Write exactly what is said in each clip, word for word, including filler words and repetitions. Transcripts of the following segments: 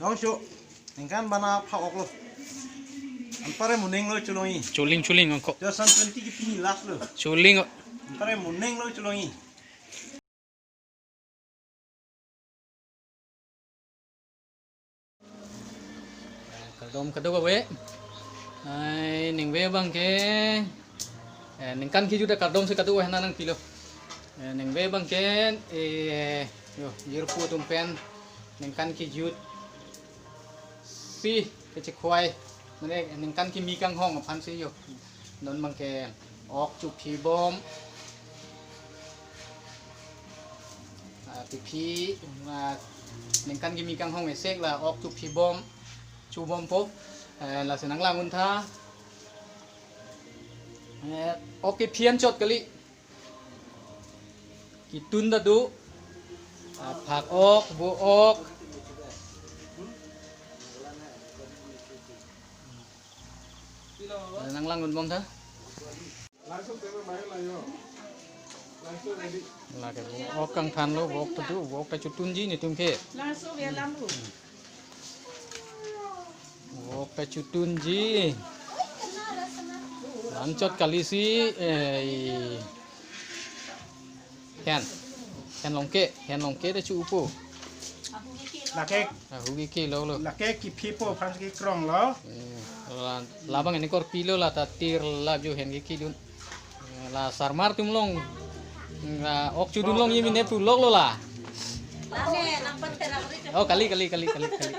Dong sho. Ningkan bana phak-ok lo. Anpare moning lo cholongji. Choling, choling angko. Two thousand twenty kipi ni last lo. Choling. Anpare moning lo cholongji. Kardom kadokave. Ai, ningve abang ke, eh, ningkan kejut akardom si kadokave nangpilo. Eh, ningve abang ke, eh, yo, jirpo atum pen ningkan kejut si kachekhoi, mane ningkan kimi kanghong aphan si yo. Non abang ke ok chophibom. Ah, kephi, ah, ningkan kimi kanghong esek la ok chophibom, chobompo. Eh, lasi nanglang-untha. Eh, ok kephi anchot kali. Ketun ta do. Ah, phak-ok, vo-ok. Nanglang-unbomtha. Lake vo-ok kangthanlo, vo-ok ta do, vo-ok ta chotunji netum ke. Langsung ya lambu. Vo-ok ta chotunji. Anchot kali si, eh, i Hen. Hen longke, hen longke ta chu-upo. Lake, ahugi kilo lo. Lake kephipo aphan kekrong lo. Eh, la, labang ini korpi lo la ta tir la jo hen kekidun. Eh, la sarmar atum along. La ok chodun longji mene pulok lo la. Oh, kali, kali, kali, kali, kali.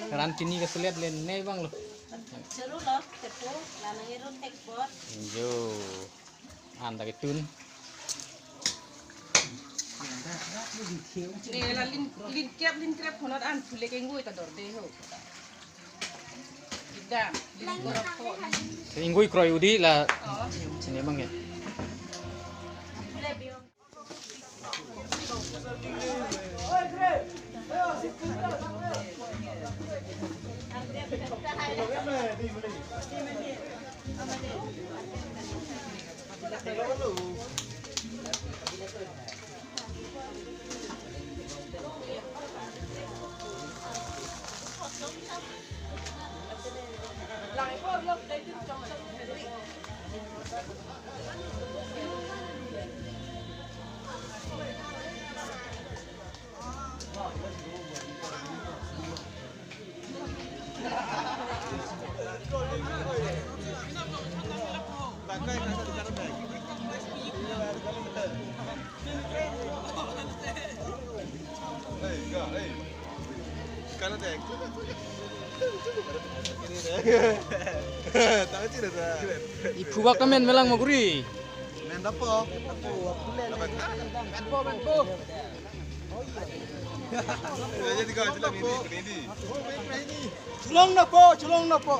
Ran pini keselet le ne abang lo. Cheru lo, tepu, la nangirun thekbot. Jo. An ta ketun. Ne la lin, lin kep, lin krep honat an phule ke ingui ta dorde ho. Kidam, lin korok ho. Ingui kroi udi la. Oh. Sini abang ya. Iphubak ta men melang mo guri. Men dapo. Menpo, menpo. Chulong napo, chulong napo.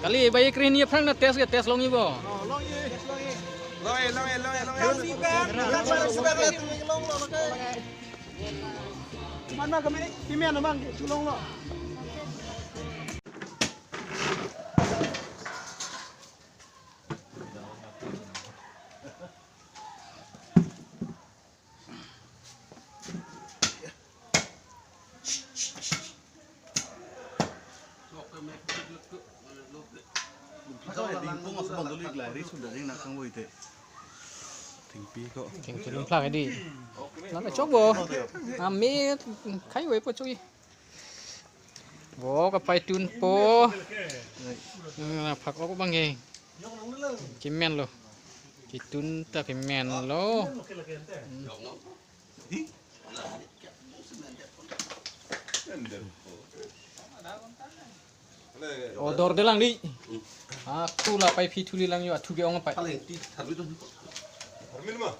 Kali, bai kre hini aphrang na test ke, test longji bo. Oh, longji, longji. Longji, longji, longji, longji. Longji, longji, longji. Mana kami pimen abang chulong lo. Thengpi ko. Thengpi lungphlak hedi. Nana chokbo. Ami khai waipo chokji. Vo kapai tunpo. Hmm, phak-ok abang ke. Kemen lo. Ketun ta kemen lo. Hmm. Oh, dorde lang di. Athu la pai phi thuli lang yo, athu ke-ong apai. Paling ti tharmi tu. Tharmi ma.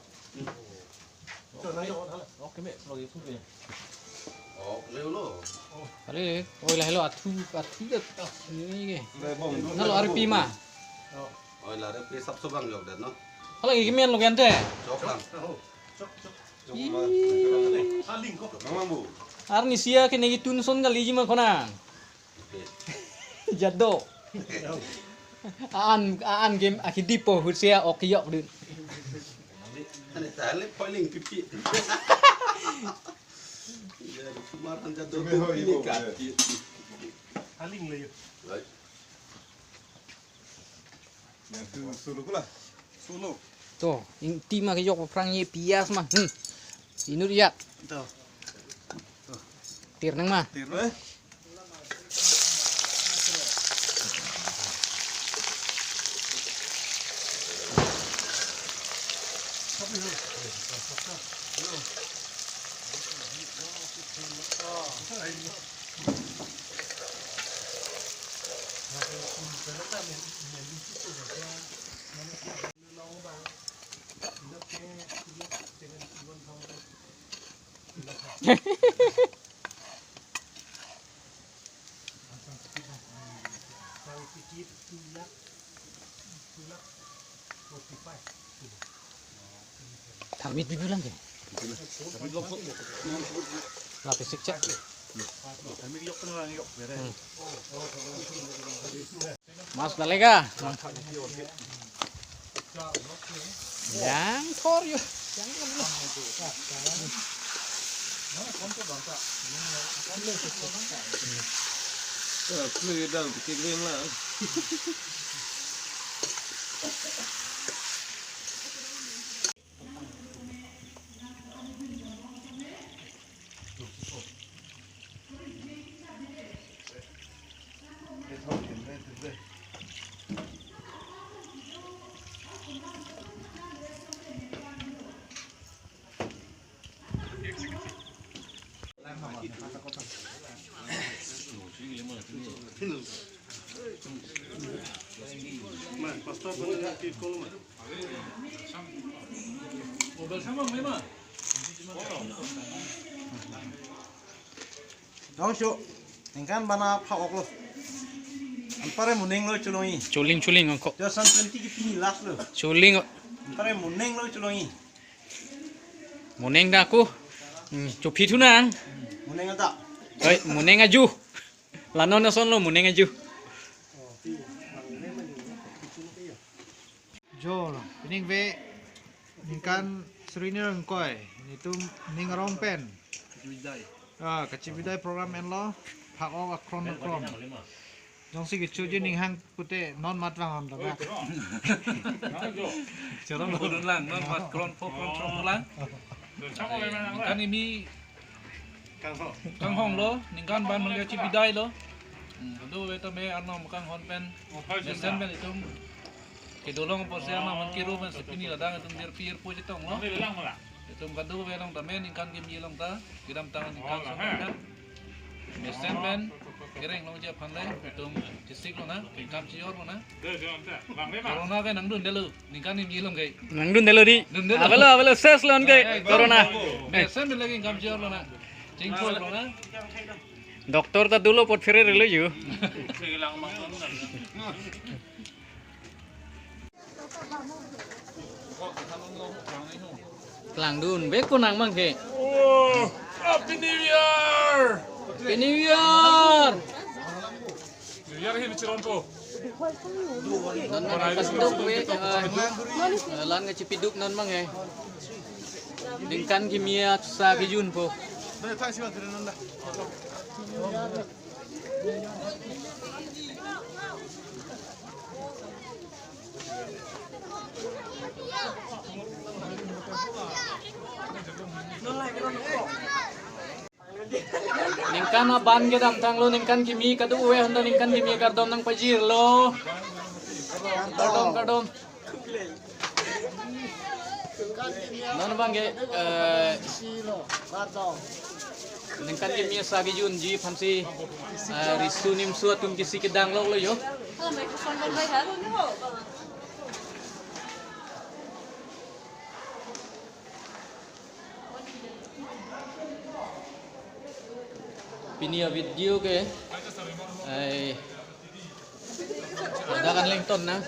Ale, oi lahelo athu, athu det. Ini ke. Nalo arpi ma. Oi, la arpi sap sobang jok det, no? Hala ini kemen lo kente. Chok lang. Ih. Mang, mang, bu. Arnisi ke negi tun son kaliji ma konang. Jado. An, an game akidipo husia ok yok dun. Ane tale poiling pipi. Aling le. Yang tu solo ko la. Solo. To, ingti ma kejok aphrang ye pias ma. Hmm. Inut ya. To. Tir nang ma. Tir, eh? Tharmit bibilang ke? Lapis sik cek. Hmm. Mas dalega. Yang thor yo. Yang thor yo. Eh, flu dang bikin ring lang. Dong sho, ningkan bana phak-ok lo. Anpare moning lo cholongji. Choling, choling angko. Two thousand twenty ke pini last lo. Choling. Anpare moning lo cholongji. Moning da aku. Hmm, chophi thu nang. Moning ada. Oi, moning aju. La non ason lo moning aju. Jo lo, pining ve ningkan suri ni rengkoi, netum ning arong pen. Ah, kachibidai program enlo, phak-ok akron akron. Jongsi kechoji ning hang pute non mat vang on lo ba. Chorong lo. Bodun lang, non mat kron pho kron chorong lang. Ningkan kimi kanghong lo, ningkan ban mangga chibidai lo. Hmm, kadokave tame arnam kanghon pen, mesen pen itum kedolong apotsi arnam man kiro pen si pini ladak itum jirpi jirpo chetong lo. Itum kadokave along tame ningkan kimi along ta, kedamtang ningkan song kan. Mesen pen kereng longji aphan le itum chisik lonang, ningkan chior lonang. Corona ke nangdundetlo, ningkan kimi along ke. Nangdundetlo di. Dundetlo. Avelo, avelo, ses lo anke, eh, corona. Mesen pen lagi ningkan chior lonang. Chingkoi lonang. Doctor ta dolo apot phere relo yo. Langdun bek ko nang mang ke. Oh, Happy New Year! Happy New Year! New Year hi bichiron po. Non man kasduk we, eh, lan kachipiduk non mang eh. Ningkan kimi asa kejun po. Ningkan aban kedamtang lo, ningkan kimi kadokave honda ningkan kimi kardom nangpajirlo. Kardom, kardom. Non abang ke, eh, ningkan kimi asa kejunji aphansi, eh, riso nimso atum kisi kedang lo lo yo. Pini avideo ke, eh, ada kan lengton na.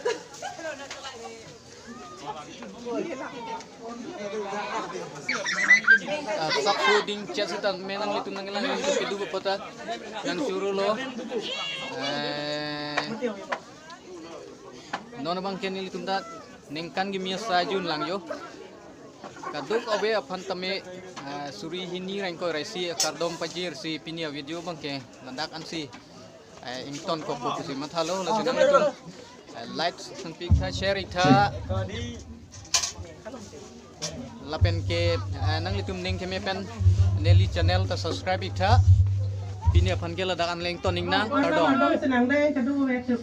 Ah, sak puding chat sita menang litum nanglang litum kedo bapata nang churu lo. Eh, non abang ke nelitum ta ningkan kimi asa kejun lang yo. Kadokave aphan tame eh, suri hini ra ingkoi ra isi kardom pajirsi pini a-video abangke ladak ansi, eh, ingtonkokpo pusi mathalo, lasi nanglitum, eh, like sanpiktha, share iktha. Lapenke, eh, nanglitum ning keme pen neli channel ta subscribe iktha. Pini aphan ke ladak an le ington ingnang, kardom. Kardom, senang dei, kadu wek tu.